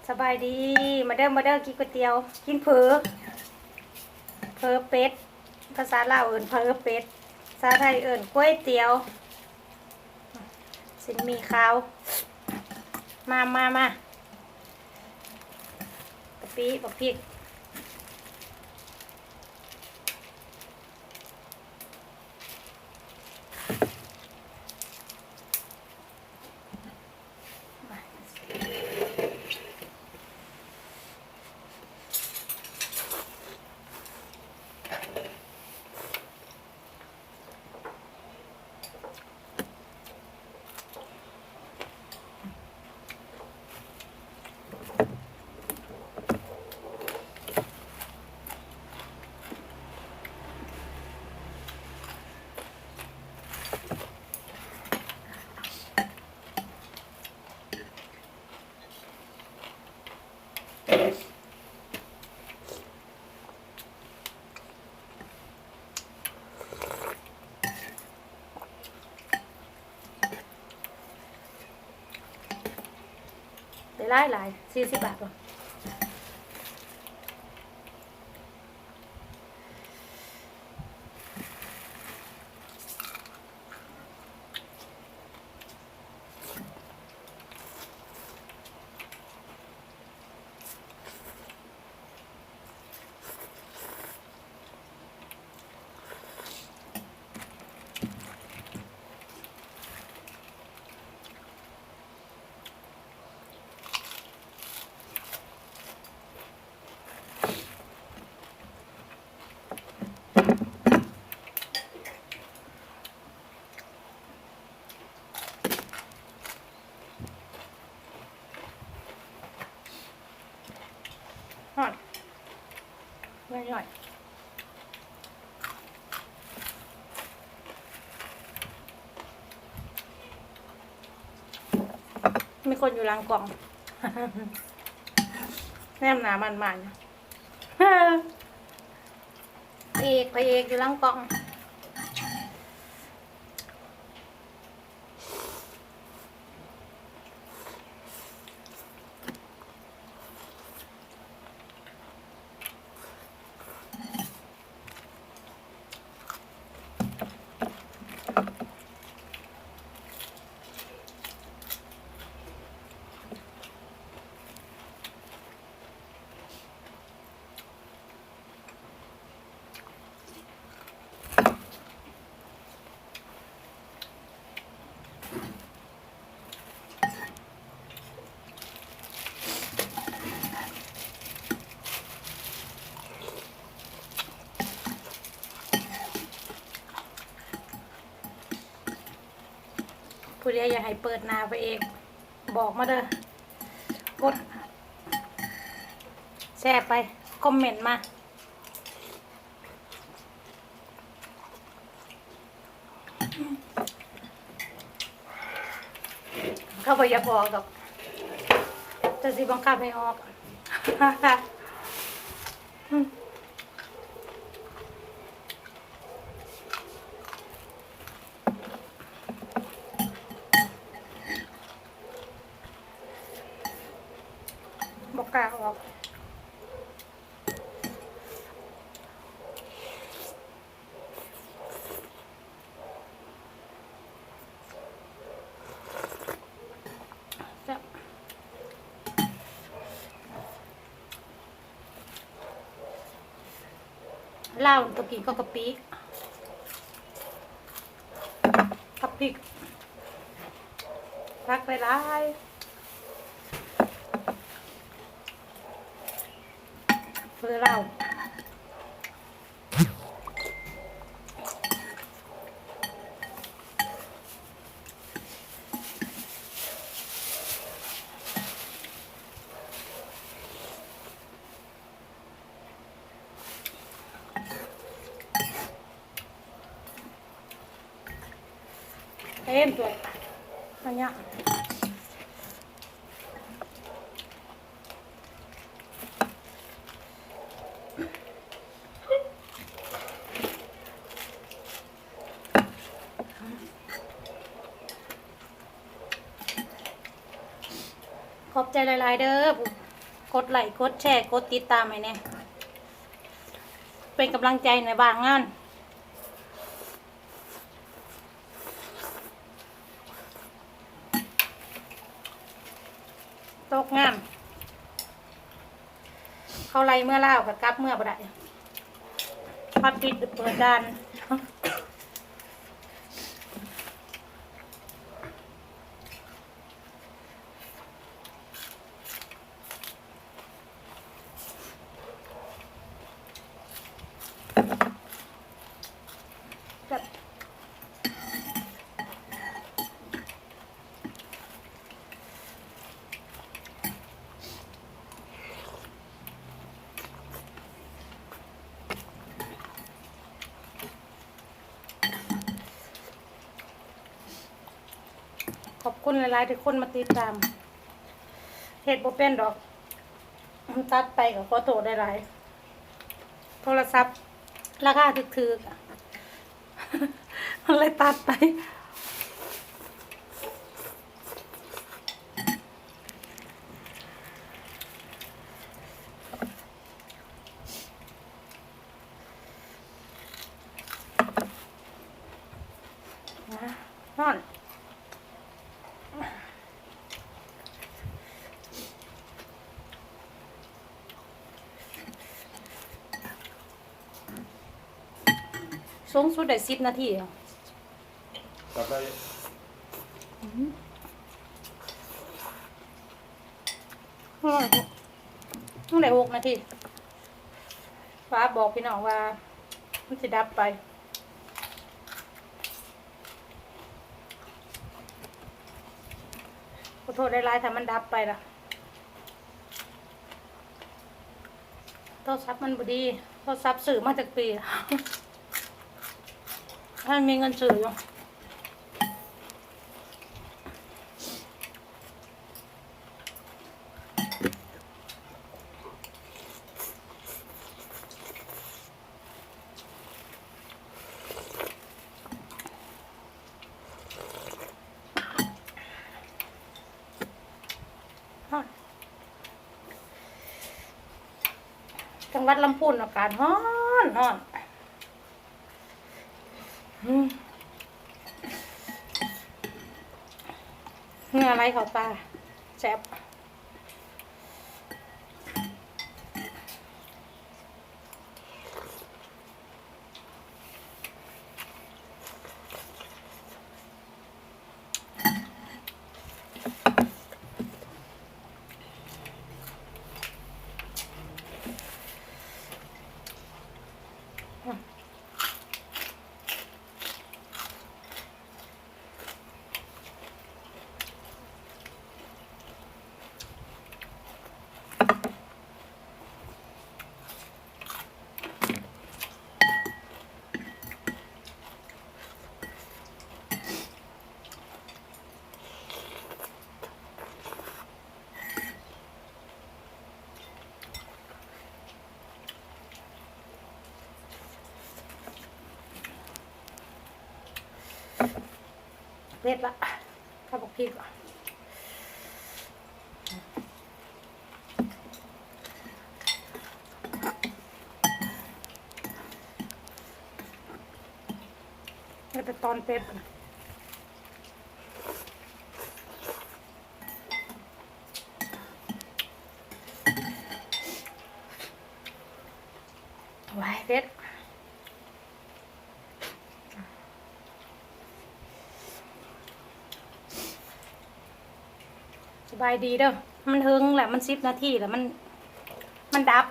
ສະບາຍດີ ມາເດີ ມາເດີ ກິນກ໋ວຍຕຽວ ກິນເຝີ ເຝີເປັດ ພາສາລາວເອີ້ນເຝີເປັດ ພາສາໄທເອີ້ນກ໋ວຍຕຽວ ຊິນໝີ່ຂາວ ມາ ມາ ມາ ກະປິ ບັກພິກ. ໄດ້ຫຼາຍໆ ສີ່ສິບບາດບໍ່? ຮ້ອນ ເມື່ອຍຍ້ອຍ ມີຄົນຢູ່ຫຼັງກ້ອງ ແນມໜ້າໝັ້ນໆ ພະເອກ ພະເອກຢູ່ຫຼັງກ້ອງ. ຜູ້ໃດຢາກໃຫ້ເປີດໜ້າພະເອກ ບອກມາເດີ ກົດແຊໄປ ຄອມເມັນມາ. ເຂົາບໍ່ຢາກອອກດອກ ຈະຊິບັງຄັບໃຫ້ອອກ. ບໍ່ກ້າອອກ. ແຊບ ລາວຕ້ອງກິນກັບກະປິ ກັບພິກ ຜັກຫຼາຍໆ ເພື່ອລາວ. ເຕັມຖ້ວຍ ອັນເນີ້ຍ. ຂອບໃຈຫຼາຍໆເດີ ຜູ້ ກົດໄລ້ ກົດແຊ ກົດຕິດຕາມໃຫ້ແດ່ ເປັນກຳລັງໃຈໃນວາງງານ. ຕົກງາມ ເຂົາໄລ່ເມືອລາວກໍກັບເມືອບໍ່ໄດ້ ພັດປິດເປີດດ່ານ. ຂອບຄຸນຫຼາຍໆ ທີ່ຄົນມາຕິດຕາມ. ເຮັດບໍ່ເປັນດອກ ມັນຕັດໄປກໍຂໍໂທດຫຼາຍໆ. ໂທລະສັບລາຄາຖືກໆ ມັນເລີຍຕັດໄປ. ຮ້ອນ ສູງສຸດໄດ້ສິບນາທີ. ຕັດໄດ້ ອືມ ອະ ຍັງໄດ້ຫົກນາທີ. ຝາກບອກພີ່ນ້ອງວ່າມັນຊິດັບໄປ. ຂໍໂທດຫຼາຍໆ ຖ້າມັນດັບໄປລະ. ໂທລະສັບມັນບໍ່ດີ ໂທລະສັບຊື້ມາຈັກປີລະ ໃຫ້ມີເງິນຊື້ຢູ່. ຈັງຫວັດລຳພູນອາກາດຮ້ອນ ຮ້ອນ ອືມ ເຫື່ອໄຫຼເຂົ້າຕາ ແຊບ. ເຜັດລະ ກັບບັກພິກ ແລ້ວໄປຕອນເປັດ. ວ້າຍ ເຜັດ. ສະບາຍດີເດີ ມັນເຖິງແລ້ວ ມັນສິບນາທີແລ້ວ ມັນ ມັນດັບ.